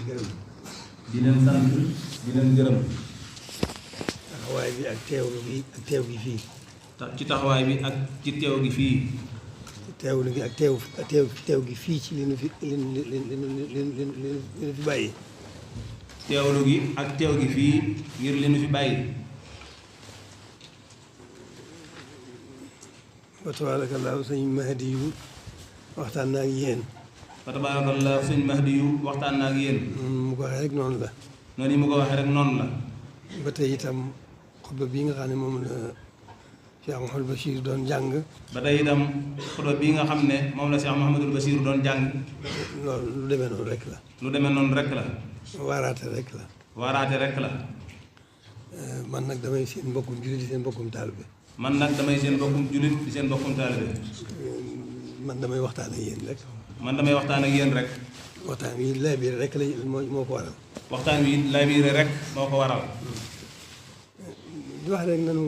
gërëm. di leen sant di leen gërëm. taxawaay bi ak teewlu gi ak teew gi fii. ci taxawaay bi ak ci teew gi fii. teewlu gi ak teew gi fii ci li nu fi fi bàyyi. teewlu gi ak teew gi fii ngir li nu fi bàyyi. wa tabaarakallaahu sëñ Mahdi yu waxtaan naa ak yéen. fa tabaarakallaahu sëñ Mahdi yu waxtaan naa ak yéen. mu ko waxee rek noonu la. noonu yi mu ko waxee rek noonu la. ba tey itam xutba bii nga xam ne moom la Cheikh Mouhamadul Bachir doon jàng. ba tey itam xutba bii nga xam ne moom la Cheikh Mouhamadul Bachir doon jàng. loolu lu demee noonu rek la. lu demee noonu rek la. waaraate rek la. waaraate rek la. man nag damay seen mbokkum jullit di seen mbokkum taalibe. man nag damay seen mbokkum jullit di seen mbokkum taalibe. man damay waxtaan ak yéen rek. man damay waxtaan ak yéen rek. waxtaan wi laabire rek la moo ko waral. waxtaan wi laabire rek moo ko waral. di wax rek nanu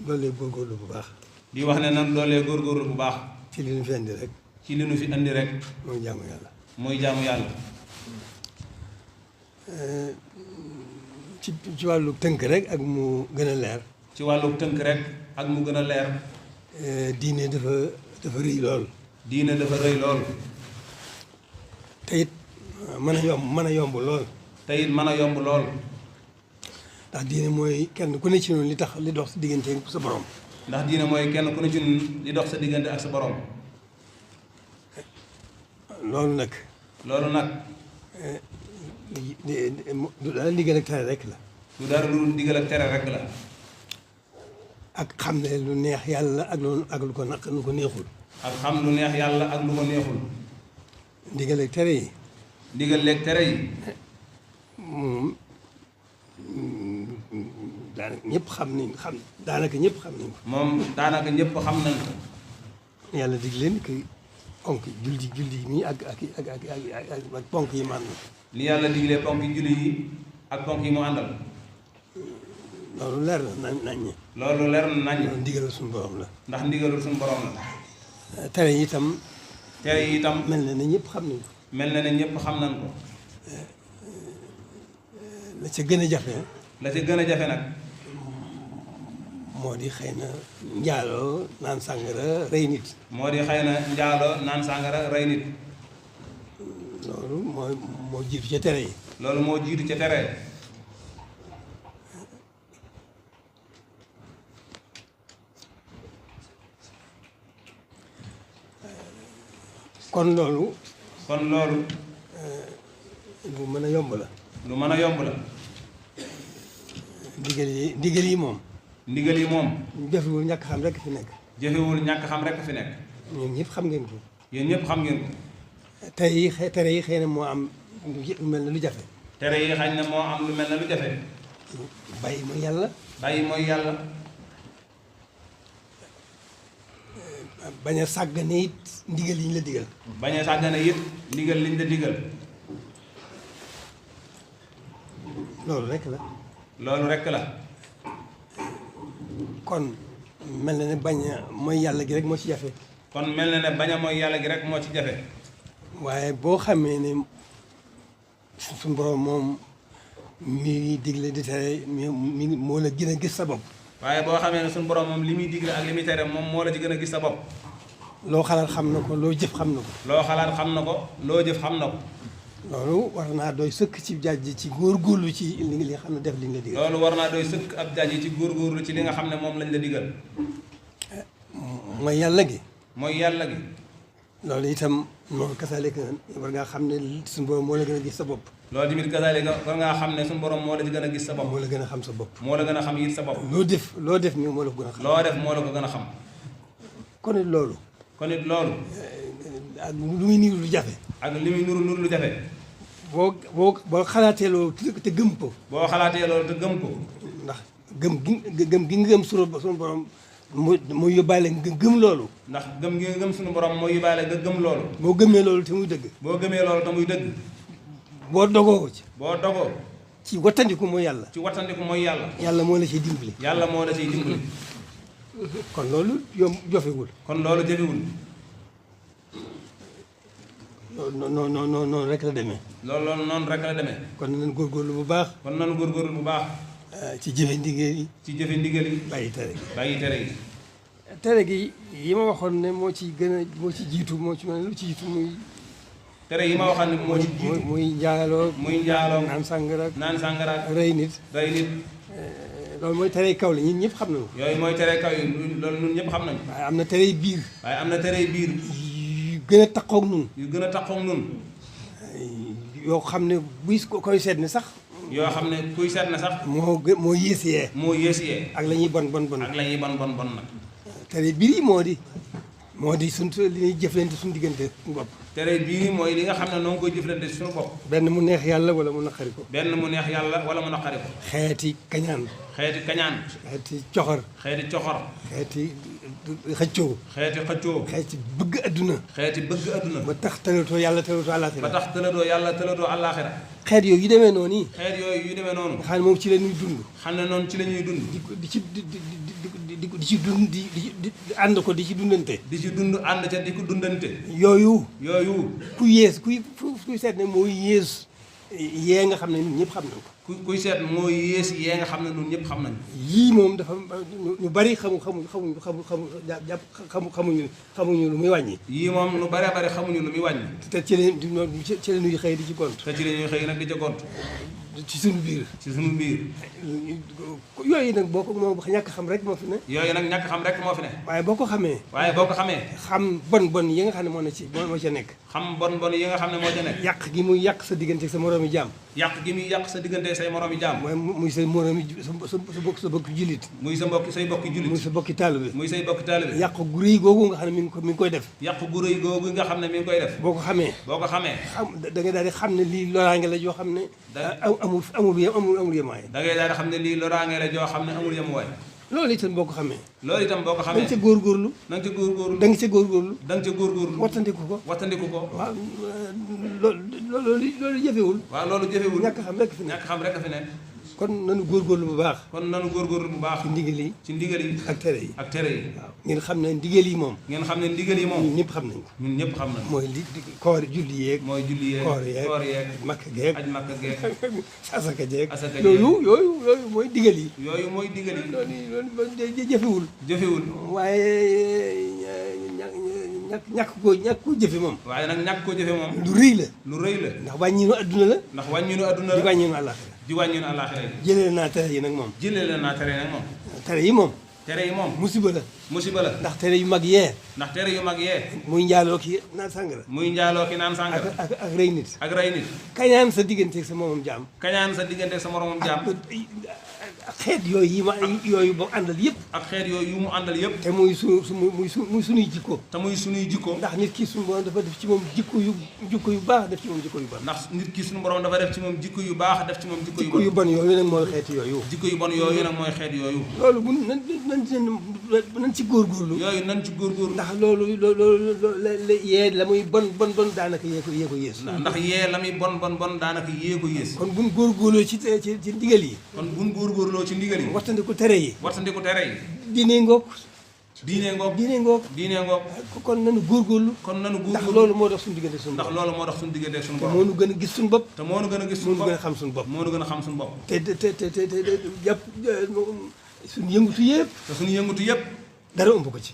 doolee góorgóorlu bu baax. di wax ne nan doolee góorgóorlu bu baax. ci li nu fi andi rek. ci li nu fi andi rek. mooy jaamu yàlla. mooy jaamu yàlla. ci wàllu tënk rek ak mu gën a leer. ci wàllu tënk rek ak mu gën a leer. diine dafa rëy lool. diine dafa rëy lool. te it mën a yomb lool. te it mën a yomb lool. ndax diine mooy kenn ku ne ci noonu li dox sa diggante ak sa borom. ndax diine mooy kenn ku ne ci ñun li dox sa diggante ak sa borom. loolu nag. loolu nag. du dara ndigal ak tere rek la. du dara lu ndigal ak tere rek la. ak xam ne lu neex yàlla ak lu ko neexul. ak xam lu neex yàlla ak lu ko neexul. ndigal ak tere yi. ndigal leeg tere yi. moom daanaka ñëpp xam nañ daanaka ñëpp xam nañ ko. moom daanaka ñëpp xam nañ ko. yàlla dig leen que ponk julli mi ak ponk yi man li yàlla diglee ponk yi julli yi ak ponk yi mu àndal. loolu leer na naññ. loolu leer na naññ. loolu ndigalul suñu borom la. ndax ndigalul suñu borom la. tere yi itam. tere yi itam. mel na ne ñëpp xam nañ ko. mel na ne ñëpp xam nañ ko. la ca gën a jafe. la ca gën a jafe nag. moo di xëy na njaaloo naan sàngara rey nit. moo di xëy na njaaloo naan sàngara rey nit. loolu moo jiitu ca tere yi. loolu moo jiitu ca tere. kon loolu. kon loolu. lu mën a yomb la. lu mën a yomb la. ndigal yi moom. ndigal yi moom. jafewul ñàkk xam rek fi nekk. jafewul ñàkk xam rek fi nekk. ñoom ñëpp xam ngeen ko. yéen ñëpp xam ngeen ko. tere yi xëy na moo am lu mel ne lu jafe. tere yi xañ na moo am lu mel ne lu jafe. bàyyi mooy yàlla. bàyyi mooy yàlla. bañ a sàggane it ndigal yi ñu la digal. bañ a sàggane it ndigal liñ la digal. loolu rek la. loolu rek la. kon mel na ne bañ a mooy yàlla gi rek moo ci jafe. kon mel na ne bañ a mooy yàlla gi rek moo ci jafe. waaye boo xamee ne suñu borom moom mi digle di tere mi moo la gën a gis sa bopp. waaye boo xamee ne suñu borom moom li muy digle ak li muy tere moom moo la ci gën a gis sa bopp. loo xalaat xam na ko loo jëf xam na ko. loo xalaat xam na ko loo jëf xam na ko. loolu war naa doy sëkk ci jaaj ci góorgóorlu ci li nga xam ne def li nga la digal. loolu war naa doy sëkk ab jaaj ci góorgóorlu ci li nga xam ne moom lañ la digal. mooy yàlla gi. mooy yàlla gi. loolu itam noonu kasaalika war ngaa xam ne suñu borom moo la gën a gis sa bopp. loolu tamit kasaalika war ngaa xam ne suñu borom moo la ci gën a gis sa bopp. moo la gën a xam sa bopp. moo la gën a xam it sa bopp. loo def nii moo la ko gën a xam. loo def moo la ko gën a xam. kon it loolu. kon it loolu. ak lu muy niru lu jafe. ak li muy nuru lu jafe. boo xalaatee loolu te gëm ko. boo xalaatee loolu te gëm ko. ndax gëm gi nga gëm suñu borom mu yóbbaale nga gëm loolu. ndax gëm gi nga gëm suñu borom moo yóbbaale nga gëm loolu. boo gëmee loolu te muy dëgg. boo gëmee loolu te muy dëgg. boo dogoo ci. boo dogoo. ci wattandiku mooy yàlla. ci wattandiku mooy yàlla. yàlla moo la ciy dimbali. yàlla moo la ciy dimbali. kon loolu jofewul. kon loolu jafewul. noonu rek la demee. loolu noonu rek la demee. kon nañ góorgóorlu bu baax. kon nañu góorgóorlu bu baax. ci jëfe ndigal yi. ci jëfe ndigal yi. bàyyi tere gi. bàyyi tere yi. tere gi yi ma waxoon ne moo ci gën a moo ci jiitu moo ci mel lu ci jiitu muy. tere yi ma waxoon ne moo ci jiitu muy njaaloo. muy njaaloo naan sàngara. naan sàngara. rey nit. rey nit. loolu mooy tere kaw la ñun ñëpp xam nañu ko. yooyu mooy tere kaw yi loolu ñun ñëpp xam nañu. waaye am na tere biir. waaye am na tere biir. yu gën a taxaw ak ñun. yu gën a taxaw ak ñun. yoo xam ne buy koy seet ni sax. yoo xam ne kuy seet na sax. moo yées yee. moo yées yee. ak la ñuy bon ak la ñuy bon nag. tere biir yi moo di suñ li ñuy jëflante suñu diggante suñu bopp. tere bii mooy li nga xam ne noo ngi koy jëflante suñu bopp. benn mu neex yàlla wala mu naqari ko. benn mu neex yàlla wala mu naqari ko. xeeti kañaan. xeeti kañaan. xeeti coxor. xeeti coxor. xeeti xëccoo. xeeti xëccoo. xeeti bëgg adduna. xeeti bëgg adduna. ba tax tëlatoo yàlla tëlatoo àllaaxira. ba tax tëlatoo yàlla tëlatoo àllaaxira. xeet yooyu yu demee noonu yi. xeet yooyu yu demee noonu. nga xam ne moom ci la ñuy dund. xam ne noonu ci la ñuy dund. di ci dund di ànd ko di ci dundante. di ci dund ànd ca di ko dundante. yooyu. ku yées kuy seet ne mooy yées yee nga xam ne ñun ñëpp xam nañ ko. kuy seet mooy yées yee nga xam ne ñun ñëpp xam nañ. yii moom dafa ñu bari xamuñu lu muy wàññi. yii moom lu bari xamuñu lu muy wàññi. te ci la ñuy xëy di ci gont. te ci la ñuy xëy nag di ci gont. ci suñu biir. ci suñu biir. yooyu nag boo ko moom ñàkk xam rek moo fi ne. yooyu nag ñàkk xam rek moo fi ne. waaye boo ko xamee. xam bon yi nga xam ne moo ca nekk. xam bon yi nga xam ne moo ca nekk. yàq gi muy yàq sa diggante sa moroomi jaam. yàq gi muy yàq sa diggante say moroomi jaam. muy say moroomi sa bokki jullit. muy say bokki jullit. muy sa bokki taalibe. yàq gu rëy googu nga xam ne mi ngi koy def. yàq gu rëy googu nga xam ne mi ngi koy def. boo ko xamee. da nga daal di xam ne lii loraange la joo xam ne. amul yemaay. da ngay daal di xam ne lii loraange la joo xam ne amul yemaay. loolu itam boo ko xamee. da nga ca góorgóorlu. da nga ca góorgóorlu. da nga ca góorgóorlu. da nga ca góorgóorlu. wattandiku ko. waaw loolu jëfewul. waaw loolu jëfewul. ñàkk xam rek fi ne. kon nanu góorgóorlu bu baax. ci ndigal yi. ak tere yi. waaw ngeen xam ne ndigal yi moom. ñun ñëpp xam nañ ko. mooy koor julli yeeg. koor yeeg makk geeg. asaka jeeg. yooyu mooy ndigal yi. loolu jëfewul. waaye ñàkk koo jëfe moom. waaye nag ñàkk koo jëfe moom. lu rëy la. ndax wàññi nu adduna la. di wàññi nu àllaaxira. jëlee naa tere yi nag moom. tere yi moom. musiba la. ndax tere yu mag yee. muy njaaloo ki naan sàngara. ak rey nit. kañaan sa diggante sa moromam jaam. ak xeet yooyu ba àndal yëpp. te muy sunuy jikko. ndax nit ki suñu borom dafa def ci moom jikko yu baax def ci moom jikko yu bon. jikko yu bon yooyu nag mooy xeet yooyu. loolu bu nan ci góorgóorlu. ndax loolu yee la muy bon daanaka yee ko yées. kon buñ góorgóorloo ci ndigal yi. wattandiku tere yi. diine ngoog. kon nanu góorgóorlu. ndax loolu moo dox suñu diggante suñu bopp. te moo nu gën a gis suñu bopp. moo nu gën a xam suñu bopp. te jàpp suñu yëngutu yëpp. dara ëmb ko ci.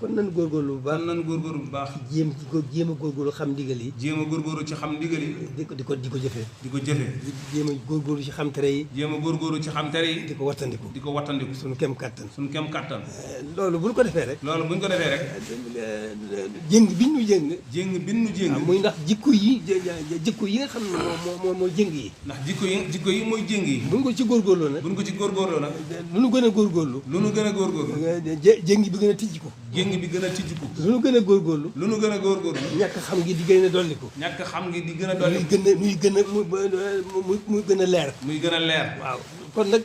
kon nañu góorgóorlu bu baax. jéem a góorgóorlu xam ndigal yi. di ko jëfee. jéem a góorgóorlu ci xam tere yi. di ko wattandiku. suñu kem kattan. loolu bu ñu ko defee rek. jéng bi ñu jéng. muy ndax jikko yi nga xam ne mooy jéng yi. bu ñu ko ci góorgóorloo nag. lu nu gën a góorgóorlu. jéng bi gën a tijjiku. lu nu gën a góorgóorlu. ñàkk xam gi di gën a dolliku. muy gën a leer. waaw kon nag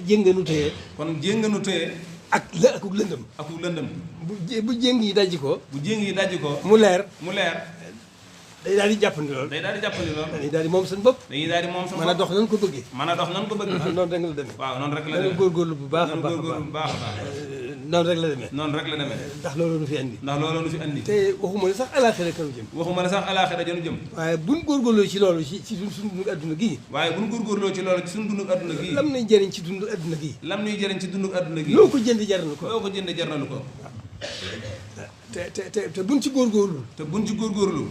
jéng nu téye. ak lëndëm. bu jéng yi dajji ko. mu leer. day daal di jàppandi lool. dañuy daal di moom seen bopp. mën a dox nan ko bëggee. waaw noonu rek la demee. góorgóorlu bu baax a baax. noonu rek la demee. noonu rek la demee. ndax loolu nu fi andi. ndax loolu nu fi andi. te waxuma la sax alaaxira kanu jëm. waxuma la sax alaaxira jënu jëm. waaye buñ góorgóorloo ci loolu ci suñu dund adduna gii. waaye buñ góorgóorloo ci loolu ci suñu dund adduna gii. lam nañ jëriñ ci dund adduna gii. lam ñuy jëriñ ci dund adduna gii. loo ko jënd jar na ko. loo ko jënd jar na ko. te buñ ci góorgóorlu. te buñ ci góorgóorlu.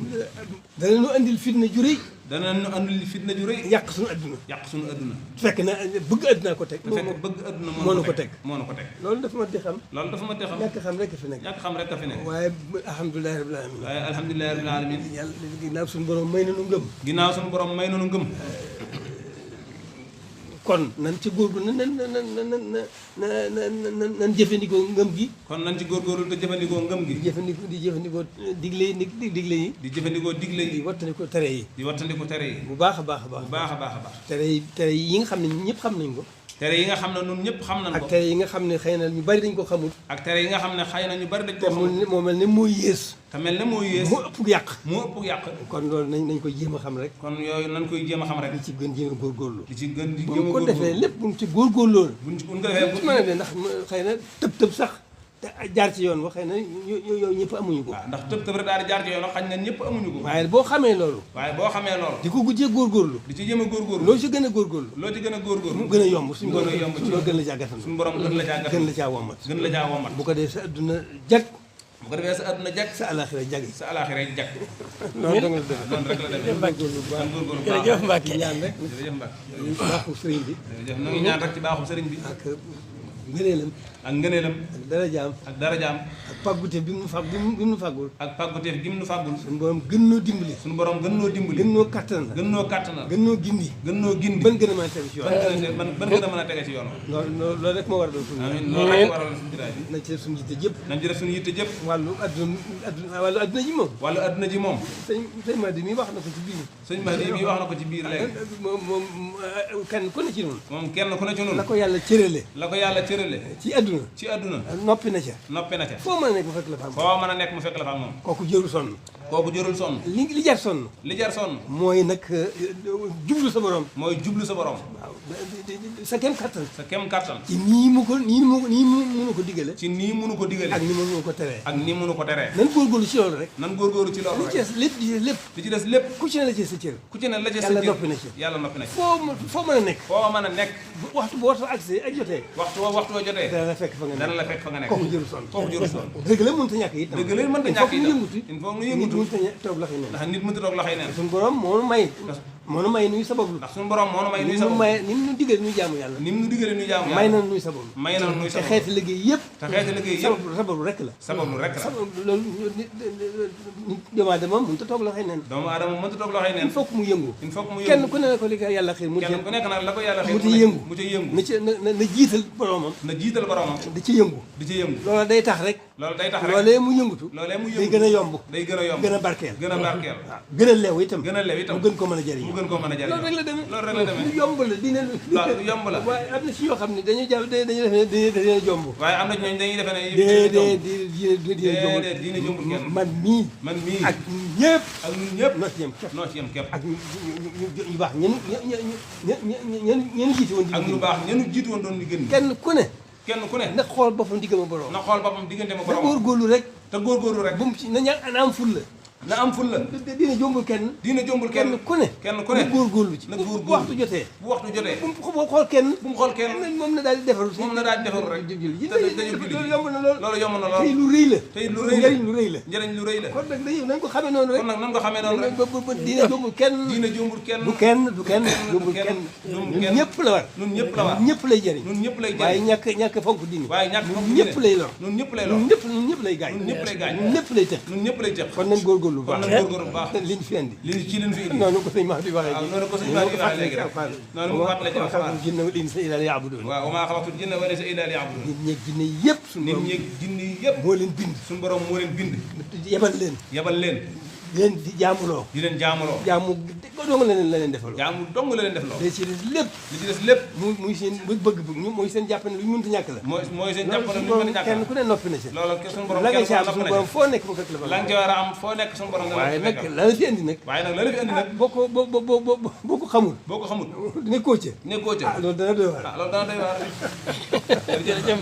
danañu andil fitna ju rëy. danañu andil fitna ju rëy. yàq suñu adduna. yàq suñu adduna. fekk na bëgg adduna ko teg. fekk bëgg adduna moo na ko teg. moo na ko teg. loolu dafa ma di xam. loolu dafa ma di xam. ñàkk xam rek fi nekk. ñàkk xam rek fi nekk. waaye alhamdulilah rabbil alamin. waaye alhamdulilah rabbil alamin. yàlla ginnaaw suñu borom may nañu ngëm. ginnaaw suñu borom may nañu ngëm. kon nan ci góorgóorlu nan jëfandikoo ngëm gi. kon nan ci góorgóorlu te jëfandikoo ngëm gi. di jëfandikoo digle yi digle yi. di jëfandikoo digle yi. di wattandikoo tere yi. di wattandikoo tere yi. bu baax a baax a baax. bu baax a baax a baax. tere yi nga xam ne ñun ñëpp xam nañ ko. tere yi nga xam ne ñun ñëpp xam nañ ko. ak tere yi nga xam ne xëy na ñu bari dañ ko xamul. ak tere yi nga xam ne xëy na ñu bari dañ ko xamul. te moo mel ne moo yées. te mel ne moo yées. moo ëpp yàq. moo ëpp yàq. kon loolu nañ ko jéem a xam rek. kon yooyu nañ koy jéem a xam rek. di ci gën jéem a góorgóorlu. di ci gën di jéem a bu ko defee lépp bu ci góorgóorloo. buñ ko defee mën a de ndax xëy na tëb sax te jaar ci yoon wa xëy na yow ñëpp amuñu ko. waaw ndax tëb rek daal di jaar ci yoon xañ na ñëpp amuñu ko. waaye boo xamee loolu. waaye boo xamee loolu. di ko gujjee góorgóorlu. di ci jéem a góorgóorlu. loo ci gën a góorgóorlu. loo ci gën a góorgóorlu. mu gën a yomb suñu gën a yomb ci loolu gën la jàggatal. suñu borom gën la jàggatal. gën la caa womat. gën la caa womat. bu ko dee sa adduna jag. bu ko defee sa adduna jag. sa alaxira jag. sa alaxira jag. noonu danga la demee. noonu rek la demee. góorgóorlu bu baax. góorgóorlu bu baax. jërëjëf Mbacke ñaan rek. jërëjëf Mbacke. baaxu sëriñ bi. jërëjëf na ngi ñaan rek ci baaxu sëriñ bi. ak ngëneelam. ak ngëneelam. ak darajaam. ak darajaam. ak pàggute bi mu fàggul. ak pàgguteef gi mu nu fàggul. suñu borom gën noo dimbali. suñu borom gën noo dimbali. gën noo kattan. gën noo kàttanal. gën noo gindi. gën noo gindi. ban gën a mën a tegu ci yoon. ban gën a mën a tege ci yoon. loolu rek moo war a doon suñu. amiin loolu rek waral suñu jitaay bi. nañ ci def suñu yitte jëpp. nañ ci def suñu yitte jëpp. wàllu adduna ji moom. wàllu adduna ji moom. sëñ Madi mi wax na ko ci biir. sëñ Madi mi wax na ko ci biir léegi. moom kenn ku ne ci noonu. moom kenn ku ne ci noonu. la ko yàlla cërale. la ko yàlla cërale. ci adduna. ci adduna. noppi na ca. noppi na ca. foo mën a nekk mu fekk la fa am. foo mën a nekk mu fekk la fa am moom. kooku jërul sonn. kooku jërul sonn. li jar sonn. li jar sonn. mooy nag jublu sa borom. mooy jublu sa borom. waaw sa kem kattan. sa kem kattan. ci nii mu mënu ko digale. ci nii mënu ko digale. ak ni mënu ko teree. ak nii mënu ko teree. nan góorgóorlu ci loolu rek. nan góorgóorlu ci loolu rek. li ci des lépp. li ci des lépp. ku ci ne la ci sa cër. ku ci ne la ci sa yàlla cër. noppi na ci. yàlla noppi na ci. foo mën a nekk. foo mën a nekk. waxtu boo accès ak jotee. waxtu woo jotee. dana la fekk fa nga nekk. dana la fekk fa nga nekk. kooku jërul sonn. kooku jërul sonn. dëgg la mënut a ñàkk it. dëgg la mënut a ñàkk it. il faut nu yëngutu. nit mënut a toog la xëy ndax nit mënut a toog loxoy neen. suñu borom moo nu may nuy sabablu. ndax suñu borom moo nu may nuy sabablu. ni mu nu digal nuy jaamu yàlla. ni mu nu digalee nuy jaamu yàlla. may na nuy sabablu. may na nuy sabablu. te xeeti liggéey yëpp. sabablu rek la. sabablu rek la. loolu doomu aadama mënut a toog la xëy neen. doomu aadama mënut a toog loxoy neen. il faut que mu yëngu. il faut que mu yëngu. kenn ku ne ko li ko yàlla xëy mu kenn ku nekk nag la ko yàlla xëy mu ci yëngu. mu ci yëngu. na jiital boromam. na jiital boromam. di ci yëngu. di ci yëngu. loolu day tax rek. loolu day tax rek. loolee mu yëngutu. loolee mu yëngu day gën a yomb. day gën a yomb. gën a barkeel. gën a barkeel. waaw gën a leew itam. gën a leew itam. mu gën ko mën a jëriñ. mu gën koo mën a jëriñ. loolu rek la demee. loolu rek la demee. lu yomb la dina. waaw lu yomb la. waaye am na si yoo xam ne dañuy jàpp dañuy defe ne jomb. waaye am na ñooñu dañuy defe ne. déedéet diine jombul kenn. man mii. ak ñëpp. ak ñun ñëpp. noo ci yem képp. noo ci yem képp. ak ñu baax ñen jiite woon. ak ñu baax ñenu jiitu woon doon di gën. kenn ku ne. na xool boppam diggam ak borom. na xool boppam diggante ma na borom. góorgóorlu rek. te góorgóorlu rek. bu mu ci na am ful la. na am ful la. dina jombul kenn. dina jombul kenn. ku ne. kenn ku ne. na góorgóorlu ci. na góorgóorlu bu waxtu jotee. bu waxtu jotee. bu mu xool kenn. bu mu xool kenn. moom na daal di defaru. moom na daal di defaru rek. loolu yomb na lool. loolu yomb na lool. tey lu rëy la. tey lu rëy la njëriñ lu rëy la. njëriñ lu rëy la. kon nag nañ ko xamee noonu rek. kon nag nan ko xamee noonu rek. ba dina jombul kenn. dina jombul kenn. du kenn jombul kenn. ñun ñëpp la war. ñun ñëpp la war. ñun ñëpp lay jëriñ. ñun ñëpp lay jëriñ. waaye ñàkk fonk diine. waaye ñàkk fonk diine ñëpp lay lor. ñun ñëpp lay lor. ñun ñëpp lay gaañ. ñun ñëpp lay gaañ. ñun ñëpp lay tëx. ñun ñëpp lay tëx. kon nañ góorgóorlu bu baax. kon nañ góorgóorlu bu baax. liñ fi andi. ci liñ fi indi. noonu ko sëñ Mahdi waxee. waaw noonu ko sëñ Mahdi waxee léegi rek. noonu mu fàttali ci waxtaan. jinne wal insa illa liya'budun. waaw wa maa xalaqtul jinna wal insa illa liya'budun. nit ñeeg jinne yëpp. nit ñeeg jinne yëpp. moo leen bind. suñu borom moo leen bind. yebal leen. di leen di jaamuloo. di leen jaamuloo. jaamu dong la leen defaloo. jaamu dong la leen defaloo. li ci des lépp. li ci des lépp. muy seen bëgg-bëgg mooy seen jàpp ne lu ñu mënta ñàkk la. mooy seen jàpp ne lu ñu mënta ñàkk la. kenn ku ne noppi na ci. loolu suñu borom la nga kenn ci am suñu borom foo nekk mu fekk la fa. la nga ci war a am foo nekk suñu borom. waaye nag la la fi indi nag. waaye nag la la fi indi nag. boo ko xamul. boo ko xamul. nekkoo ca. nekkoo ca. loolu dana doy waar. loolu dana doy waar. jërëjëf